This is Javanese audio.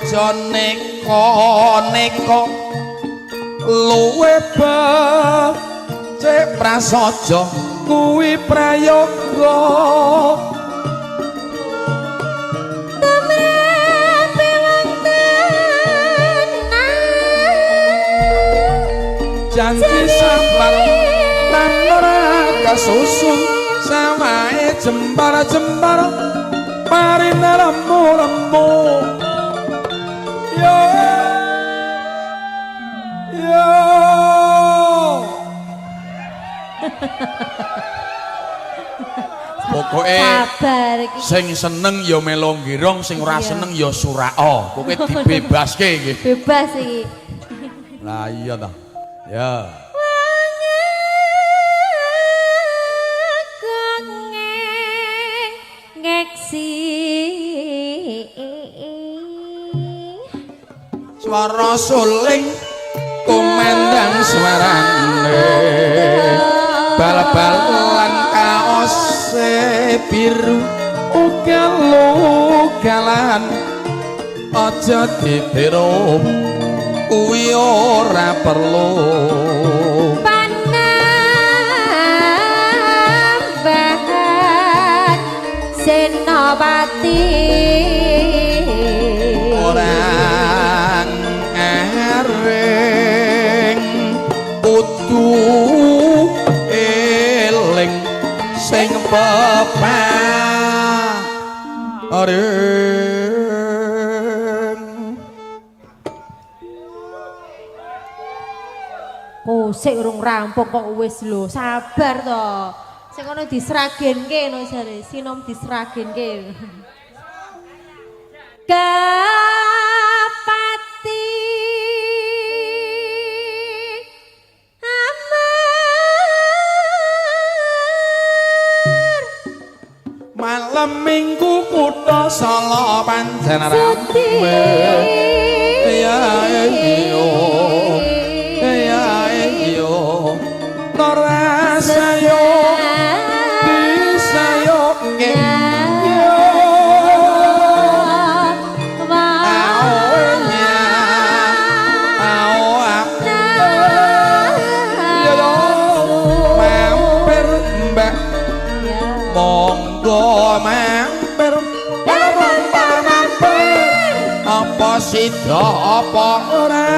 Aja neka-neka luwe becik prasaja kuwi prayoga. Tumrape wong tenang. Janji sabar lan ora kesusu, sawahe jembar-jembar marine lemu-lemu. Yo yo. Pokoke Sabar iki. Sing seneng ya melo nggirong, sing ora seneng ya surao. Pokoke dibebaske iki. Bebas iki. Lah iya ta. Ya. Ngeksi. Swara suling kumandang suarane, bal-balan kaose biru ugal-ugalan, aja ditiru kuwi ora perlu. Panambahan Senopati. Orang aring kudu eling sing peparing. Kosek urung rampung kok wis lho, sabar to. Sing kono disragenke no jare, sinom disragenke. Kepati amar. Malam Minggu kutha Solo pancen Sudi. Rame. Ya iyo ya iyo ora sayo disayoke yo. Aonya ao yo yo mampir mbak, monggo mampir mampir mampir, apa sida apa ora.